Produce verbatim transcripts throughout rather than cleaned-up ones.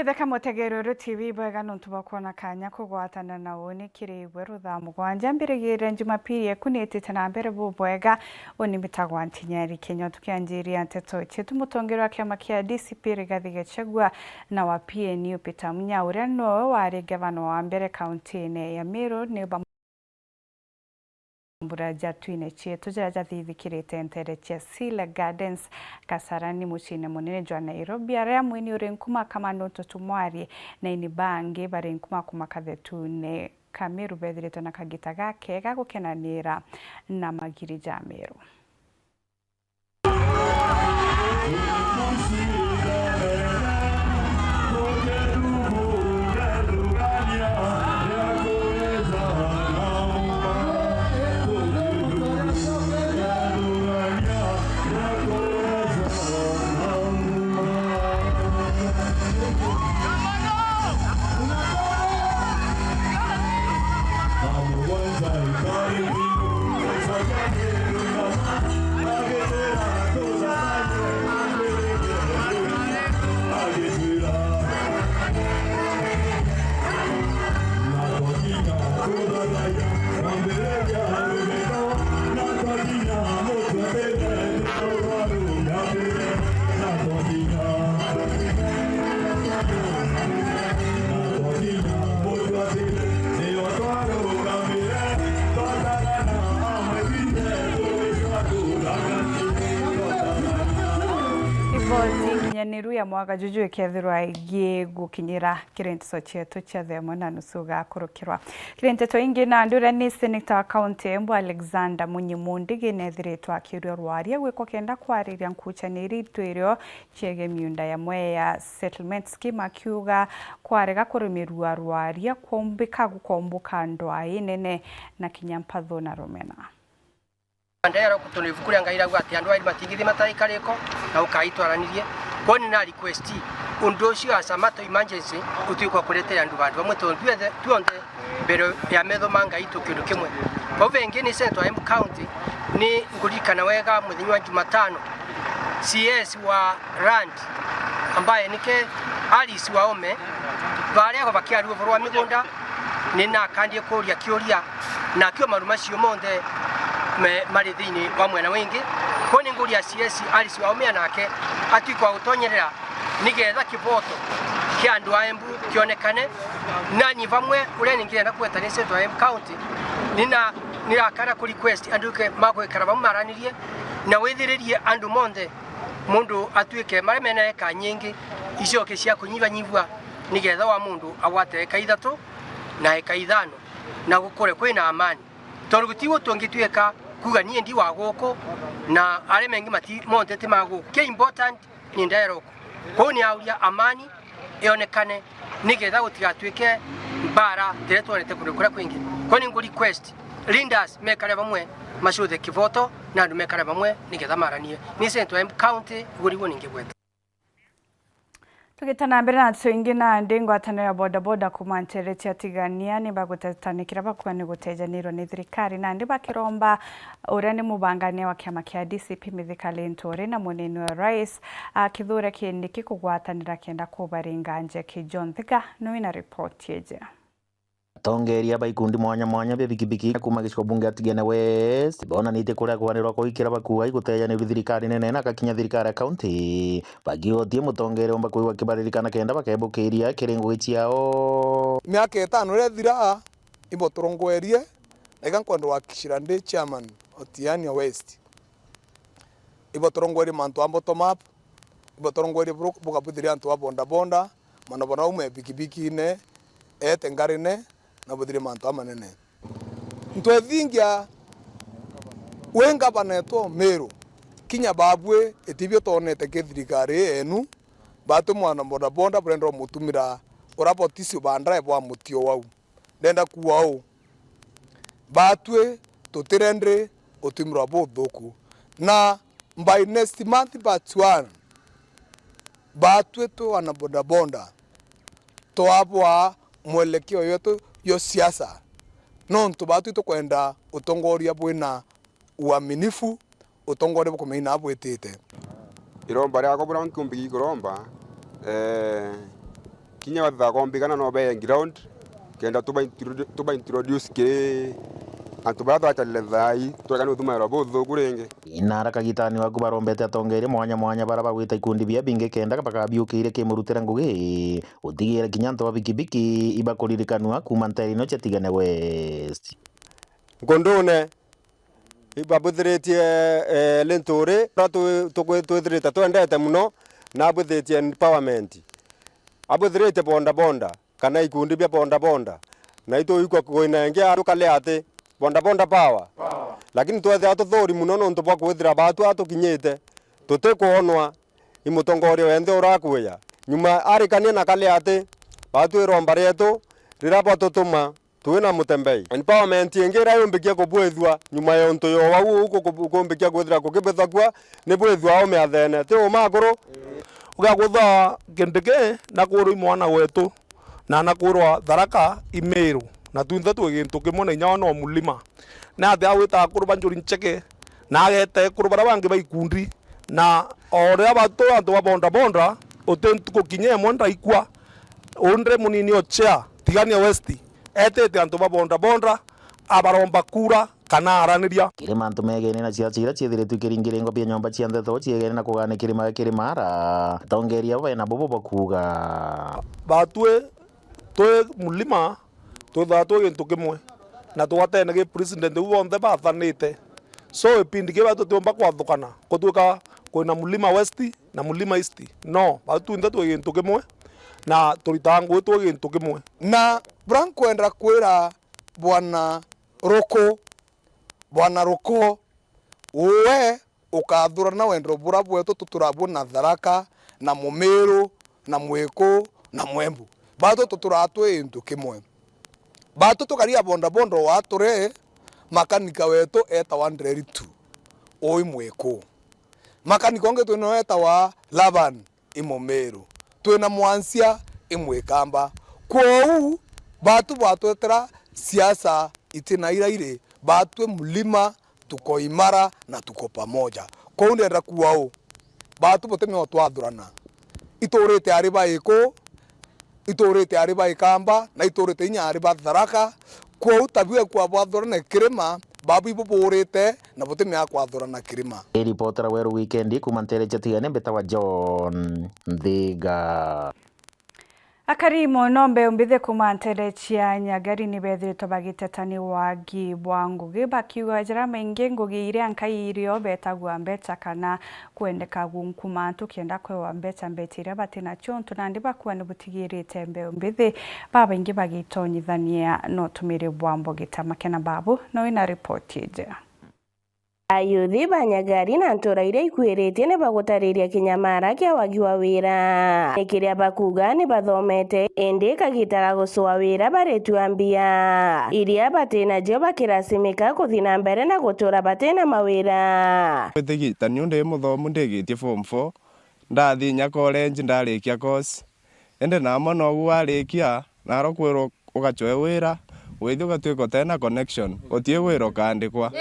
Teka mutegeri uru T V bwega nontu bwa kwona kanya kugwatana na uni kiri igwe ruthaa mugwanja. Mbirigire Jumapili eku nitite na mbere bubwega. Uni mbitagwa Ntinyeri Kinya. Tukianjiria nteto cietu, mutongeri wa kiama kia D C P Rigathi Gachagua na wa P N U Peter Munya, uria nowe wari gavana wa mbere kauntine ya Meru, ni bamwe mbura ja twine cietu jira jathithikirite ntere cia Sila Gardens, Kasarani, muciine munene jwa Nairobi, aria mwini uri nkuma Kamano Ntutu Mwari na ini bangi bari nkuma kuma kathetune ka Meru bethiritwe na kagita gakega gukenanira na magiri ja Meru. Riboti nkinyaniru ya mwaka juju ikethirwa igigukinyira kiri nteto cietu cia thaa imwe na nusu ugakurukirwa. Kiri nteto ingi, nandi uria ni seneta wa kaunti ya Embu Alexander Munyi Mundigi nethiritwe akiuria rwaria gwikwa kenda kwariria nkuchaniri itwirio ciege miunda yamwe ya settlement scheme, akiuga kwarega kurumirua rwaria kwombika gukomboka ndwaa inene na kinya mpatho na rumena. Ndero kutona ibuku ria Ngai rauga ati andu airi matingithima ta ikariko na ukaitwaranirie. Kwou ni na request undu ucio as a matter of emergency utwikwa kuretere andu bandu bamwe tondu tuothe tuonthe mbere ya metho ma Ngai tu kindu kimwe. Kwou bengi ni Central Embu County, ni nguririkana wega muthenya wa Jumatano, C S wa land ambaye nike Alice Waome, baria bakiaria uvoro wa migunda, ni nakandie kuria kiuria, nakio maru macio monthe me, mari thiini wa mwena wingi. Kwou ni nguria C S Alice Waome anake atwikwa gutonyerera nigetha kiboto kia andu a Embu kionekane. Nani bamwe uria ningirenda kweta ni Central Embu County, nina, nirakana ku request andu ke magwikara bamwe maranirie na withiririe andu monthe, mundu atwike maria mena eka nyingi icoke cia kunyibanyibua, nigetha wa mundu agwate eka ithatu na eka ithano na gukure kwina amani. Tondu guti uu tungitwika kuuga nie ndi wa guku na aria mengi mati, monthe ti ma guku. Kia important ni ndaeroko. Kwou ni auria amani ionekane nigetha gutigatwike mbara tiria twonete kundu kuria kwingi. Kwou ni ngu request leaders mekare bamwe macuthe kiboto na andu mekare bamwe nigetha maranie. Ni Central Embu County, iguru iguru ningigweta. Tugita na mbere na nteto ingi, nandi ngwataniro ya bodaboda kuma ntere cia Tigania ni bagutetanikira bakua ni gutejanirwa ni thirikari, nandi bakiromba uria ni mubangania wa kiama kia D C P Mithika Linturi na munini wa rais, a, Kithure Kindiki kugwatanira kenda kubaringa njeki. John Thiga ni wina ripoti iji. Atongeria ba ikundi mwanya mwanya bia bikibiki kuma gicigo bunge ya Tigania West bonanitie kuria kwanirwa kwa gwikira bakuai gutejanirua thirikari nene na gakinya thirikari ya kaunti, bakigotie mutongeria umba kwigua kibaririkana kenda bakebukiria kiri ngugi ciao. Miaka itano iria ithira, ibo turongwerie, na iga nkwenda gwakishira ndi chairman o Tigania West. Ibo turongwerie mantu a bottom up, ibo turongwerie buru-, bukabuthiria antu a bodaboda, manobona ume pikipikine, eete ngarine, na buthirie mantu amanene. Ntwethingia wi ngavana etu o Meru, kinya babui itibio twonete ki thirikari ii yenu, batwi mwana bodaboda burenda umutumira ura botisio bandara bwa mutio wau. Ndenda kuuga uu, batwi tutirendi utumirwa buthuku, na by next month batwi one, batwi twi wana bodaboda twabwa mwelekeo yetu yo siasa, nontu batwi tukwenda utongoria bwina uaminifu, utongoria bukumenya na bwitite. Iromba riakwa buria nkumbi gikuromba, eh, Kinya bathakombi kana no bee ground, kenda tuba introdu-, tuba introduce kiri antu baria twacarire thaai, turekane uthumairwa buthuku ringi. Inara kagitani waku barombete atongeria mwanya mwanya bara bagwita ikundi bia bingi kenda bakabiukiire kimurutira ngugi, utigire kinya antu ba bikibiki ibakuririkanua kuuma nteere ino cia Tigania West. Nkundune, ibabuthiritie, eh, Linturi, uria twi-, tukwi-, twithirite twendete muno, na abwithitie empowerment. Abwithiritie boda boda, kana ikundi bia boda boda. Na itwikwa kwina ingi atukale ati boda boda power. Lakini twethira tuthuri muno nontu bwa kwithira batu atukinyite, tutikwonwa i mutongoria wenthe urakuya. Nyuma arikania na kale ati batu iromba rietu riria batutuma, twina mutembei. Empowerment ingi iria yumbikia kubwithua nyuma ya untu yo wau uu ku-, ku-, kumbikia kwithira kukibithagua ni bwithua umiathene. Ti uma akuru? Ugakutha Kindiki na kuru i mwana wetu, na na kurwa Tharaka i Miru, na twinthe twi gintu kimwe na inya we no mulima. Ni atia agwita akuru ba Njuri Ncheke, na ageta ekuru baria bangi ba ikundi, na o riria batu antu ba boda boda, uti ntuku kinya imwe ndaikua, unde munini o chair, Tigania West, etite antu ba boda boda, abaromba kura kana araniria. Kiri mantu megene na ciaca iria ciithiritwe ikiringiringwa bia nyomba cia ntheto ciegene na kugana kirima gia Kirimara, atongeria abo bena bo bakuuga. Batwi twi mulima, twithaga twi gintu kimwe, na tugwatene gi president u bonthe bathanite. So, ipindi kiu batu tutiumba kwathukana, gutwika kwina Mulima West na Mulima East. No, batu twinthe twi gintu kimwe, na turitaga ngugi twi gintu kimwe. Na bura nkwenda kwira Bwana Ruku, Bwana Ruku, uwe ukathurana wendo bura bwetu tuturabwo na Tharaka, na Mumiru, na Mwiku, na Mwembu. Batu tuturaa twi into kimwe. Batu tukaria bodaboda o ature, makanika wetu etawa Nderitu, ui Mwiku. Makanika ungi twina etawa Laban, i Mumiru. Twina Mwansia, i Mwikamba. Kwou, batu bwatwetera siasa itina irairi, batwi mlima, tuko imara na tuko pamoja. Kwou ndenda kuuga uu, batu buti nio twathurana. Iturite ari ba Iku, iturite ari ba Ikamba, na iturite inya ari ba Tharaka. Kwou tabu ekua bwathurane kirima, babu ibu burite, na buti mea kwathurana kirima. Ni ripotera Weru Wikendi kuuma nteere cia Tigania, mbitawa John Nthiga. Akari mono mbeu mbithi kuuma nteere cia Nyagari ni bethiritwe bagiteta ni wagi bwa ngugi, bakiuga jara maingi ngugi iria nkai irio betagua mbeca kana kwendeka gunkuma antu kenda kwewa mbeca, mbeca iria bati nacio, untu nandi bakua ni butigirite mbeu mbithi, babaingi bagitonyithania na utumiri bwa mbogi ta makena. Babu, no wina ripoti iji. Ayuthi ba Nyagari na ntura iria ikuiritie ni bagutariria kinyamara kia wagi wa wira. Ni kiria bakuuga ni bathomete, indi kagita ga gucua wira baritua mbia iria bati nacio bakirasimika kuthi na mbere na gutura bati na mawira. Gwitigiita niu ndi muthomu ndigitie form four, ndathi inya college ndarikia course, indi naamwe nogu warikia, naro kwirwa ugacwe wira, withi ugatuika utena connection, utii wira ukaandikwa.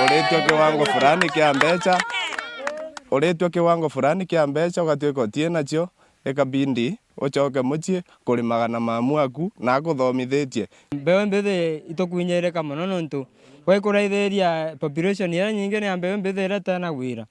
Uritwa kiwango fulani kia mbeca, uritwa kiwango fulani kia mbeca, ugatuika utii nacio, ikabindi ucoke mucii kuri magana mamu aku na akuthomithitie. Mbeu mbithi itukuinyirika mono nontu waikuraithiria population iria nyingi ni ya mbeu mbithi iria itena wira.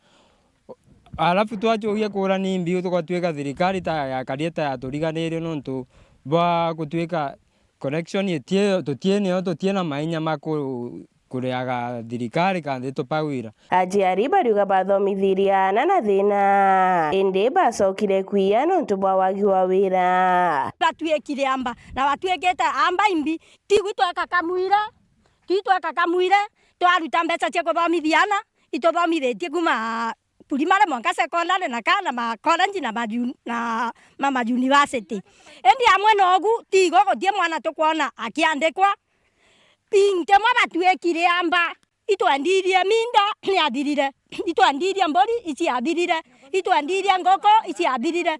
Alafu twacugia kura ni mbiu, tugatuika thirikari ta yakari ta yaturiganirie, nontu bwa gutuika connection itie, tutie nio, tutie na mainya ma ku-, kuriaga thirikari kana itupa wira. Aciari bariuga bathomithirie aana na thina, indi bacokire kwia nontu bwa wagi wa wira. Batuikire amba, na batuikite amba imbi, tigwi tweka kamwire, tigwi tweka kamwire, twaruta mbeca cia kuthomithia aana, ituthomithitie kuma primary mwanka secondary na kana ma college na ma jun-, na ma, ma university. Indi amwe nogu, tigo gutie mwana tukwona akiandikwa. Intemwe batuikire amba, itwendirie mindo ni athirire, itwendirie mburi ici athirire, itwendirie nguku ici athirire.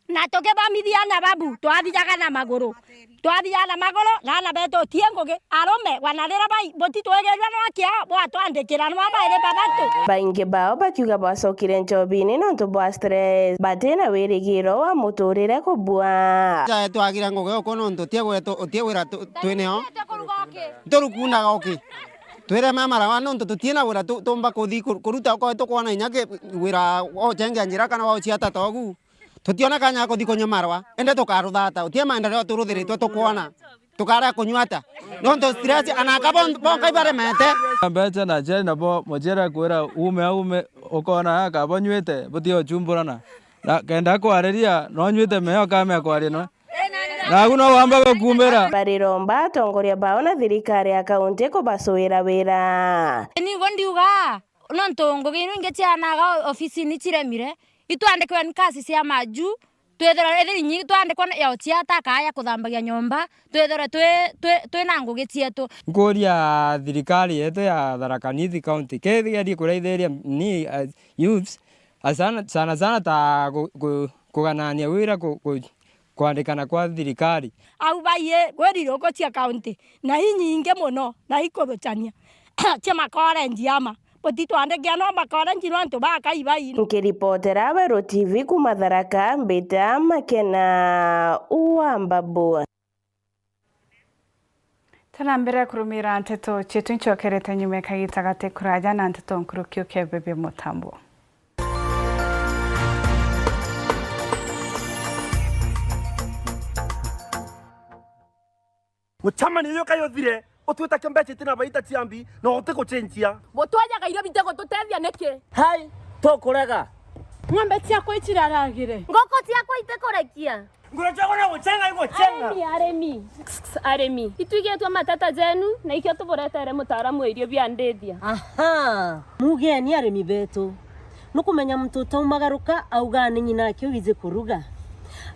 Na tukithomithia ana babu, twathiaga na maguru. Twathiaga na maguru, na ana betu utie ngugi. Arume, wanarira bai, buti twigirwa nwa kiao, bwatwandikira nwa bairi babatu. Baingi bao bakiuga bwacokire njobini nontu bwa stress, batina wirigiro wa muturire kubua. Jae twagira ngugi uku nontu utie gwetu, utie wira tu-, twineo. Turukunaga uki. Twire ma marawa nontu tutie na wira tu-, tumba kuthi ku-, kuruta uko tukwona inya ki-, wira wa ucengia njira kana wa uciata togu. Tutiona kanya ga kuthi kunyua marwa, indi tukaruthata. Utie maendeleo turuthiritwe tukwona. Tukarea kunyua ata? Nontu stress, anaka bon-, bonka ibaremete. Mbeca na aciari nabo, muciari akwira, "Ume, aume," ukona akaba onyuite, buti ucumburana. Na kenda akwariria, no onyuite meo kamea kwaria no. Nagu no wamba gukumira. Bariromba atongoria bao na thirikari ya kaunti kubacuira wira. Nigo ndiuga, nontu ngugi ino ingi cianaga ofisini ciremire, itwandikirwe ni kasi cia maju, twithirwe ethiri inyi twandikwa ya uciata kana ya kuthambagia nyomba, twithirwe twi, twi, twi na ngugi cietu. Nkuria thirikari yetu ya Tharaka Nithi County, kethigerie kuraithiria ni, uh, youths, uh, sana, sana, sana ta ku-, ku-, kuganania wira ku-, ku-, kwandikana kwa thirikari. Au baiye kweri iruko cia kaunti, na inyingi muno, na ikuthucania cia makorenji ama. Butitwandikia no makorenji nontu bakai bai. Nkiripotera Weru T V kuma Tharaka, mbita Makena wa Mbabu. Tana mbere kurumira nteto cietu, ncokerete nyuma ya kagita gati kuraja na nteto nkuruki ukebebia mutambo. Gucemania juju kajuthire, utwitakia mbeca itina baita cia mbi, na utigucenjia. Butwajaga irio bitigututethia niki? Hai, tukurega. Ng'ombe ciakwa iciraragire. Nguku ciakwa itikurekia. Nguru ciakwa no gucenga igucenga. Arimi, arimi. Arimi. Itwigitwe mateta jenu, na ikio tuburetere mutaaramu wa irio bia ndithia. Aha. Mugeni arimi betu. Nukumenya muntu utaumagaruka auga ni nyina ake wiji kuruga.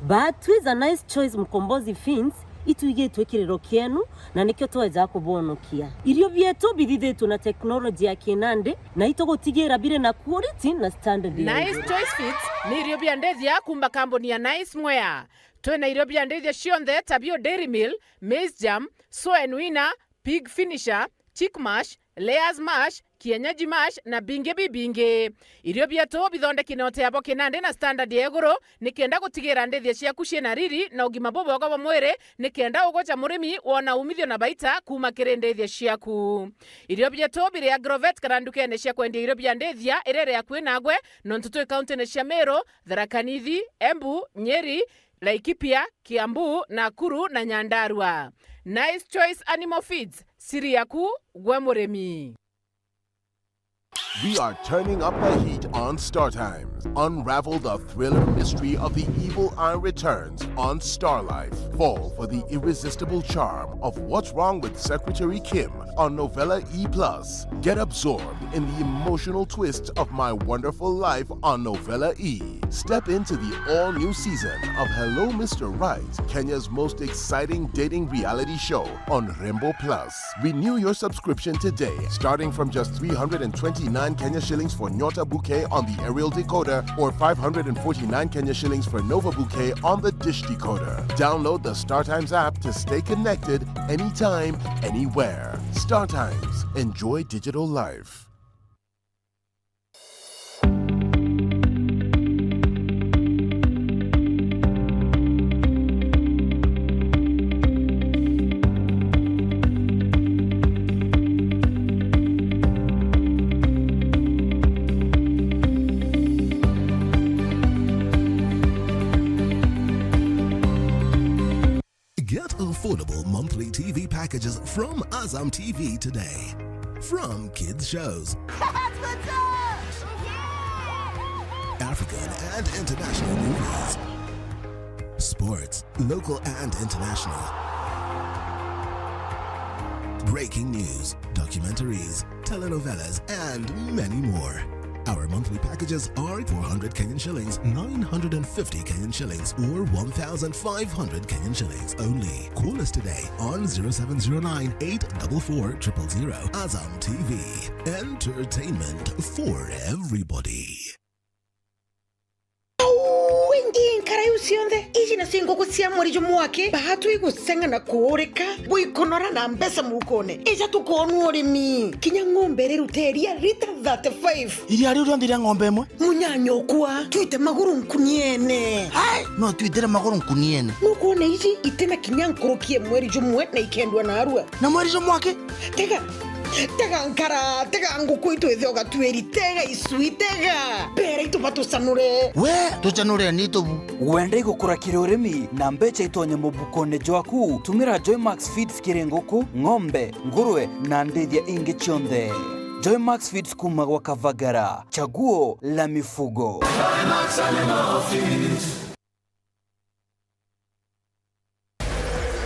But twiza Nice Choice Mkombozi Feeds, itwigitwe kiriro kienu, na nikio tweja kubonokia. Irio bietu bithithitwe na teknoloji ya kinandi, na itugutigira biri na quality na standard ya Nice iguru. Choice Feeds ni irio bia ndithia kuma kambuni ya Nice Mwea. Twina irio bia ndithia cionthe ta bio Dairy Meal, Maize Germ, Soen Winner, Pig Finisher, Chick Mash, Layers Mash, Kienyeji Mash na bingi bibingi. Irio bietu bithondeki na uteabo kinandi na standard ya iguru, nikenda gutigira ndithia ciaku ciina riri na ugima bubwega bwa mwiri, nikenda ugoca murimi wona umithio na baita kuma kiri ndithia ciaku. Irio bietu biri Agrovet kana ndukene cia kwendia irio bia ndithia iria iri akui nagwe, nontu twi kauntine cia Meru, Tharaka Nithi, Embu, Nyeri, Laikipia, Kiambu, Nakuru na Nyandarua. Nice Choice Animal Feeds, siri yaku gwe murimi. We are turning up the heat on Star Times. Unravel the thriller mystery of The Evil Eye Returns on Star Life. Fall for the irresistible charm of What's Wrong with Secretary Kim on Novella E plus. Get absorbed in the emotional twist of My Wonderful Life on Novella E. Step into the all-new season of Hello Mister Right, Kenya's most exciting dating reality show on Rembo Plus. Renew your subscription today, starting from just three hundred and twenty-nine Kenya shillings for Nyota Bouquet on the aerial decoder or five hundred and forty-nine Kenya shillings for Nova Bouquet on the dish decoder. Download the StarTimes app to stay connected anytime, anywhere. StarTimes. Enjoy digital life. Get affordable monthly T V packages from Azam T V today. From kids shows, African and international movies, sports, local and international, breaking news, documentaries, telenovelas, and many more. Our monthly packages are four hundred Kenyan shillings, nine hundred and fifty Kenyan shillings, or one thousand five hundred Kenyan shillings only. Call us today on zero seven zero nine, eight four four, triple zero. Azam T V, entertainment for everybody. Wingi nkara yu Cionthe iji nacio nguku cia mweri jumwe aki, baatwi gusenga na kuurika, bwikunora na mbeca mukone. Ija tukoonua urimi. Kinya ng'ombe iriruta iria lita thirty-five. Iria riu rionthe ria ng'ombe imwe? Munyanya ukwa, twite maguru nkuniene. Ai, no twitire maguru nkuniene. Nukwona iji itina kinya nkuruki ya mweri jumwe na ikendua narua. Na mweri jumwe aki? Tega, tega nkara, tega nguku itu ithe ugatuiri, tega icui, tega. Bera itu batucanure. We, tucanure ni tubu. Wenda igukura kiri urimi na mbeca itonye mubukone jwaku? Tumira Joymax Feeds kiri nguku, ng'ombe, ngurwe na ndithia ingi cionthe. Joymax Feeds kuma gwa Kavagara, chaguo la mifugo.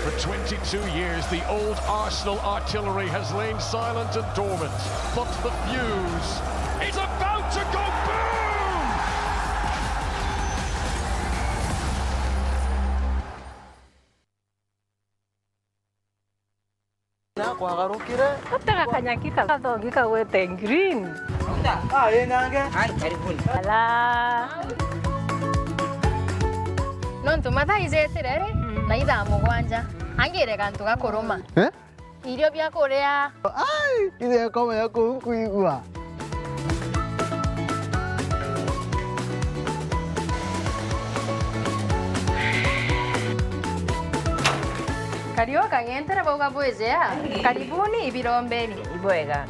For twenty-two years, the old Arsenal artillery has lain silent and dormant, but the fuse is about to go boom! Na kwagarukire. Utega kanyaki ka gathongi kagwete green. Ah, ĩ nange. Ai, karibuni. Ala. Nontu mathaa ijetire ri, na ithaa mugwanja. Angire gantu gakuruma. Eh? Irio bia kuria. Ai, ithe akoma ya kuu nkuigua. Kariu kang'entere bauga bwijea. Karibuni ibirombeni. Ibwega.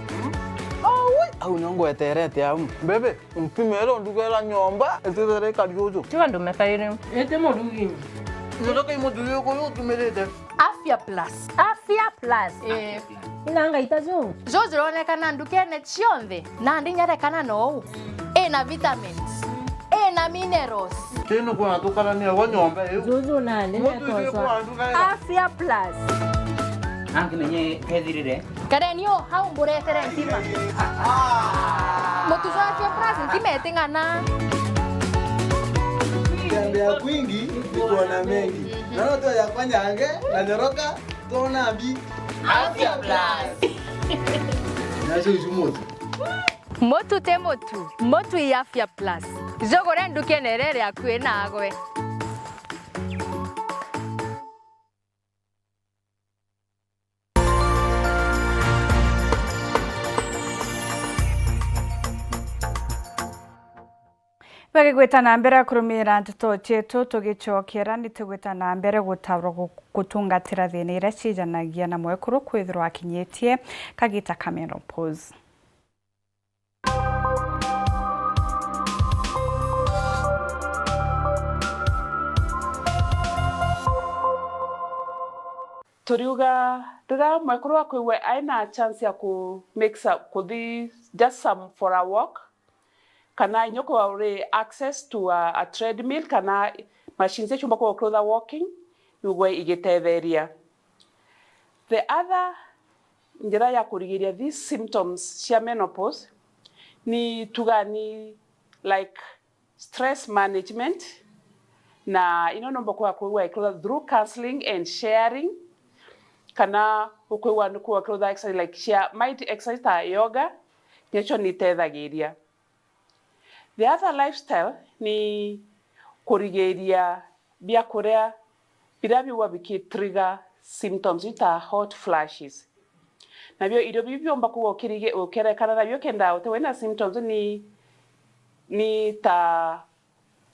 Aui, au nio ngweterete au. Bebe, ntumire ndugera nyomba, itithire ikari uju. Tiga ndume kairi. Iti murugi. Nyonoke imuthuri uku utumirite. Afya Plus. Afya Plus. Eh. Ina ngaita ju. Ju jironekana ndukene cionthe, na ndinyarekana nou. Ina vitamins. Ina minerals. Tino kuna tukarania gwa nyomba iu. Juju nandi. Mutu netoswa. Afya Plus. Angimenye kethirire. Kareni o hau mburetere ntima. Mutu jwa Afya Plus ntima iting'ana. Kutembea kwingi ni kuona mengi. Naona tu yakwa nyange na nyoroka, tuona mbi. Afya Plus. Nacio icu mutu. Mutu ti mutu, mutu i Afya Plus. Jugure ndukene iria iri akui nagwe. Bagigwita na mbere kurumiira nteto cietu, tugicokera ni tugwita na mbere gutaurwa gu-, gutungatira thiina iria cijanagia na mwekuru kwithirwa akinyitie kagita ka menopause. Turiuga riria mwekuru akwigua aina chance ya ku mix up, kuthi just some for a walk, kana inya ukorwa uri access to a, a treadmill kana machines iria ciumba kwithirwa walking, niugwe igitetheria. The other njira ya kurigiria these symptoms cia menopause ni tuga ni like stress management, na ino nomba kwigua kwigua ikirutha through counseling and sharing, kana ukwigua ni kwigua ikirutha exercise like cia might exercise ta yoga, nyacio ni itethagiria. The other lifestyle ni kurigiria biakuria biria biugwa biki trigger symptoms ita hot flashes. Nabio irio biu biumba kuga ukirige-, ukerekana nabio kenda utiwe na symptoms ni, ni ta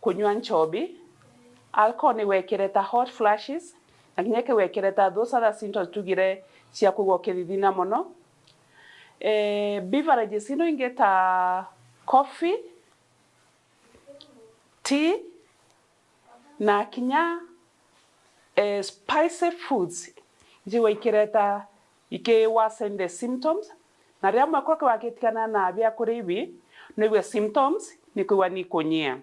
kunyua nchobi, alcohol ni gwekireta hot flashes, na kinya kigwekireta those other symptoms tugire cia kwigua ukithithina mono. Eh, beverages ino ingi ta coffee, tea, na kinya, eh, spicy foods, ijigwa ikireta, iki worsen the symptoms, na riria mwekuru akiwa akitigana na biakuria ibi, noigue symptoms ni kwigua ni kunyia.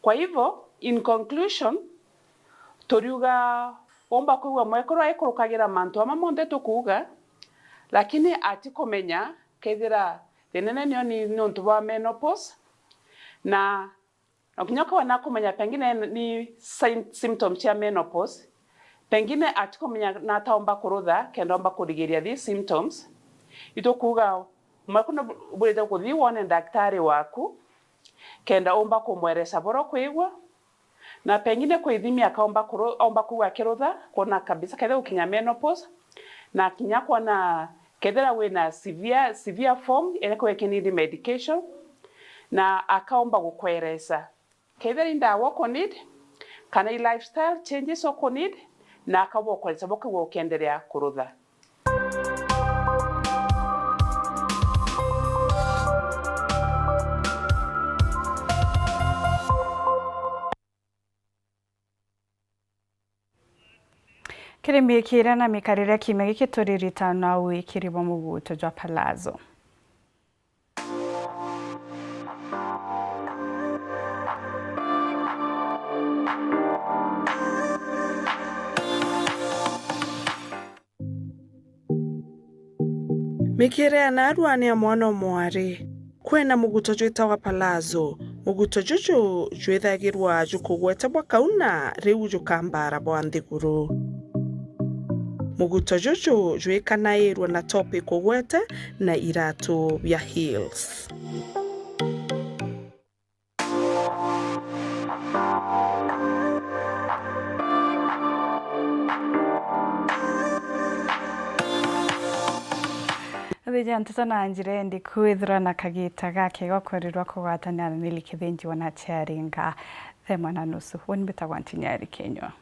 Kwa hivyo, in conclusion, turiuga umba kwigua mwekuru aikurukagira mantu ama monthe tukuuga, lakini atikumenya kethira thina inene nio ni niuntu bwa menopause, na no kinya ukorwe nakumenya pengine ni sign, symptom cia menopause, pengine atikumenya nataomba kurutha kenda omba kurigiria these symptoms. Itukuuga mwekuru no bu-, burite kuthi wone ndaktari waku, kenda umba kumwereca boro kwigua, Na pengine kwi ithimi akaomba kuru-, omba kugwa akirutha, kwona kabisa kethira gukinya menopause, na kinya kwona kethira wina severe, severe form iria kwigua ikinidi medication, na akaomba gukweresa kethira i ndawa ukunid, kana i lifestyle changes ukunid, na akagwa ukweresa bukagwa ukiendelea kurutha. Kiri miikire na mikarire kiumia giki turiritana na wikiri bwa muguto jwa palazzo. Mikiire ya naarua ni ya mwana o mwari. Kwina muguto jwitagwa palazzo. Muguto juju jwithagirwa jukugwete bwa kauna, riu jukambara bwa nthiguru. Muguto juju jwikanairwe na top ikugwete na iratu bia heels. Thija nteto na njira indi kwithirwa na kagita gakega kwerirwa kugwatanira na Nelly Kithinji wona charinga thema na nusu. Uni mbitagwa Ntinyari Kinyua.